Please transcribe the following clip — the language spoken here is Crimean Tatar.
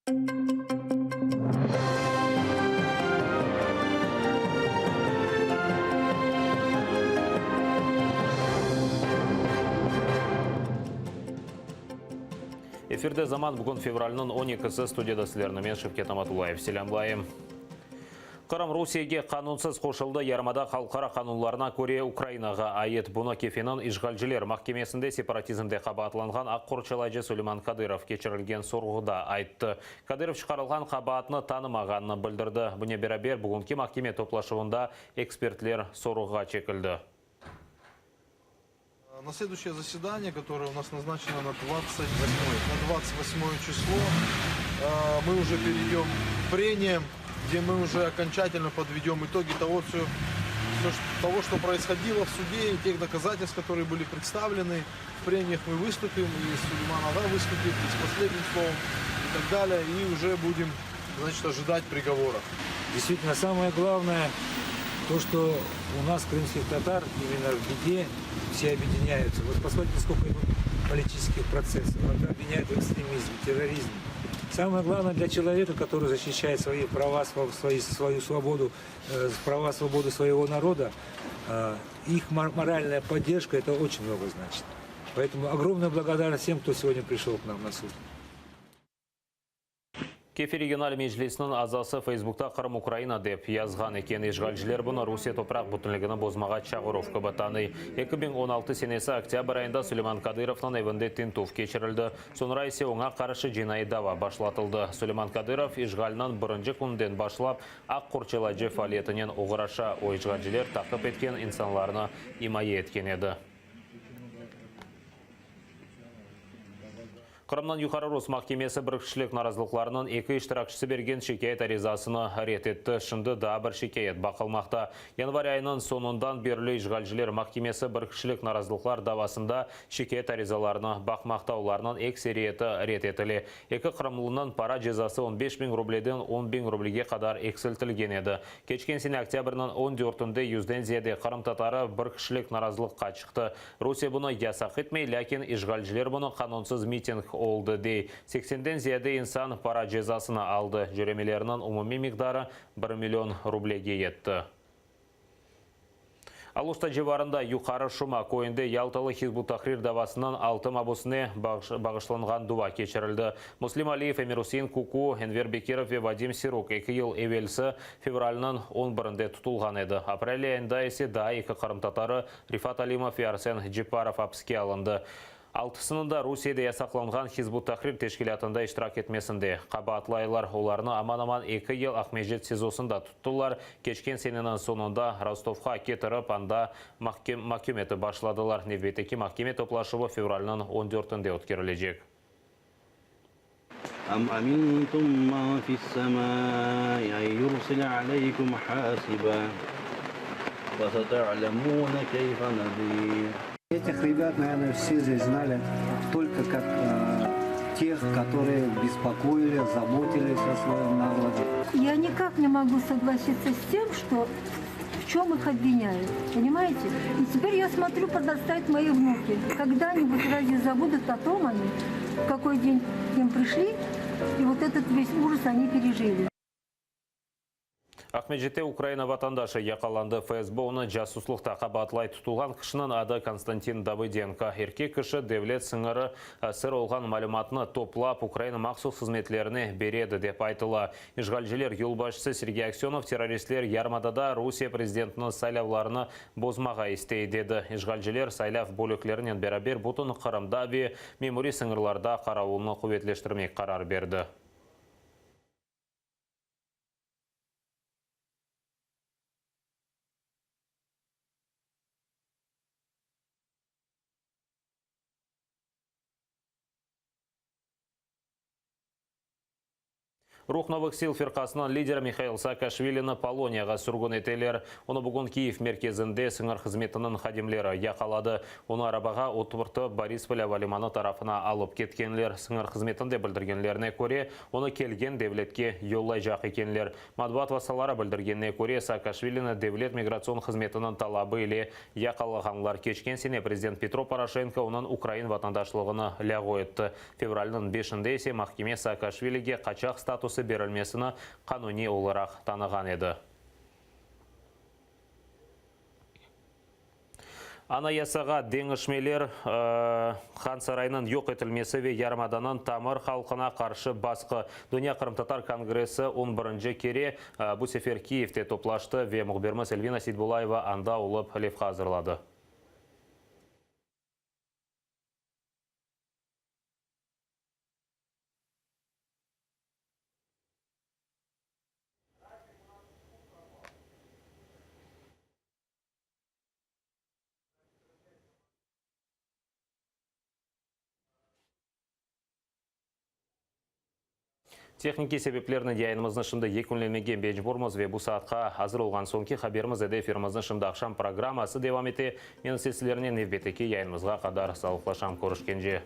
Efirde Zaman, bugün fevralniñ on ekisi, studiyada sizlerni men, Şevket Amatullayev, selâmlayım. Qırım Rusiyege qanunsız qoşuldı, yarımada halqara qanunlarına köre Ukrainağa ait. Bunı Kefeniñ işğalciler mahkemesinde separatizmde qabaatlanğan aq qorçalayıcı Suleyman Kadırov keçirilgen sorğuda ayttı. Kadırov çıqarılğan qabaatnı tanımağanını bildirdi. Bunen beraber, bugünki mahkeme toplaşuvında ekspertler sorğuğa çekildi. Na следующее заседание, которое у нас назначено на 28, на 28 число, мы уже перейдем к прениям, где мы уже окончательно подведем итоги того, все, все, того, что происходило в суде, и тех доказательств, которые были представлены. В прениях мы выступим, и Сулейман Ага выступит, и с последним словом, и так далее, и уже будем, значит, ожидать приговора. Действительно, самое главное, то, что у нас, крымских татар, именно в беде все объединяются. Вот посмотрите, сколько идут политических процессов. Это обвиняют в экстремизме, терроризме. Самое главное для человека, который защищает свои права, свои, свою свободу, права, свободу своего народа, их моральная поддержка, это очень много значит. Поэтому огромная благодарность всем, кто сегодня пришел к нам на суд. Kefe regional meclisiniñ azası Feysbukta Qırım Ukraina dep yazğan eken. İşğalciler bunı Rusiye topraq bütünligini bozmağa çağıruv kibi tanıy. 2016 senesi oktâbr ayında Suleyman Kadırovnıñ evinde tintüv keçirildi, soñra ise oña qarşı cinaiy dava başlatıldı. Suleyman Kadırov işğalniñ birinci kününden başlap aq qorçalayıcı faaliyetinen oğraşa, o işğalciler taqip etken insanlarnı imaye etken edi. Qırımnıñ Yuqarı Rus mahkemesi bir kişilik narazılıqlarınıñ eki iştirakçisi bergen şikâyet arizasını red etti. Şimdi daa bir şikâyet baqılmaqta. Yanvar ayınıñ soñundan berli işğalciler mahkemesi bir kişilik narazılıqlar davasında şikâyet arizalarını baqmaqta, olarnıñ ekseriyeti red etile. Eki qırımlınıñ para cezası on beş biñ rubleden on biñ rublege qadar eksiltilgen edi. Keçken sene oktâbrniñ on dörtünde yüzden ziyade qırımtatarı bir kişilik narazılıqqa çıqtı. Rusiye bunı yasaq etmey, lâkin işğalciler bunı qanunsız miting oldı, dey. Seksenden ziyade insan para cezasını aldı, cöremelerniñ umumiy miqdarı bir million rublege yetti. Aluşta civarında Yuqarı Şuma köyünde Yaltalı Hizb ut-Tahrir davasınıñ altı mabüsine bağışlanğan dua keçirildi. Muslim Aliyev, Emir-Usein Kuku, Enver Bekirov ve Vadim Siruk eki yıl evelsi fevralniñ on birinde tutulğan edi. Aprel ayında ise daa eki qırımtatarı, Rifat Alimov ve Arsen Cepparov apiske alındı. Altısını da Rusiyede yasaqlanğan Hizb ut-Tahrir teşkilâtında iştirak etmesinde qabaatlaylar. Olarnı aman-aman eki yıl Aqmescit SİZOsında tuttılar, keçken seneniñ soñunda Rostovğa ketirip, anda mahküm etip başladılar. Nevbetteki mahkeme toplaşuvı fevralniñ on dörtünde ötkerilecek. Am amintum men fis-semai en yursile aleykum hasiba, feseta'lemune keyfe nedir. Этих ребят, наверное, все здесь знали только как тех, которые беспокоили, заботились о своем народе. Я никак не могу согласиться с тем, что в чем их обвиняют, понимаете? И теперь я смотрю, подрастают мои внуки. Когда-нибудь разве забудут о том они, в какой день к ним пришли, и вот этот весь ужас они пережили. Aqmescitte Ukraina vatandaşı yaqalandı. FSB onı casuslıqta qabaatlay. Tutulğan kişiniñ adı Konstantin Davıdenko. Erkek kişi devlet sıñırı sır olğan malümatnı toplap, Ukraina mahsus hızmetlerine bere edi, dep aytıla. İşğalciler yolbaşçısı Sergey Aksönov terroristler yarımadada Rusiye prezidentiniñ saylavlarını bozmağa istey, dedi. İşğalciler saylav bölüklerinen beraber bütün Qırımda ve memuriy sıñırlarda qaravulnı quvetleştirmek qarar berdi. Ruh novıh sil firqasınıñ lideri Mihail Saakaşvilini Poloniyağa sürgün eteler. Onı bugün Kiyev merkezinde sıñır hızmetiniñ hadimleri yaqaladı. Onı arabağa oturtıp, Borispol avalimanı tarafına alıp ketkenler. Sıñır hızmetinde bildirgenlerine köre, onı kelgen devletke yollaycaq ekenler. Matbuat vastaları bildirgenine köre, Saakaşvilini Devlet migratsion hızmetiniñ talabı ile yaqalağanlar. Keçken sene prezident Petro Poroşenko onıñ ukrain vatandaşlığını lâğu etti. Fevralniñ beşinde ise mahkeme Saakaşvilige qaçaq statusı berilmesini qanuniy olaraq tanığan edi. Anayasağa deñişmeler, Han sarayınıñ yoq etilmesi ve yarımadanıñ tamır halqına qarşı basqı. Dünya qırımtatar kongressi on birinci kere bu sefer Kiyevde toplaştı ve mühbirimiz Elvina Seytbulayeva anda olıp levha azırladı. Tehnikiy sebeplernen yayınımıznı şimdi yekünlemege mecburmız ve bu saatqa azır olğan soñki haberimiz edi. Efirimizniñ şimdi aqşam programması devam ete. Men ise sizlernen nevbetteki yayınımızğa qadar sağlıqlaşam. Körüşkence.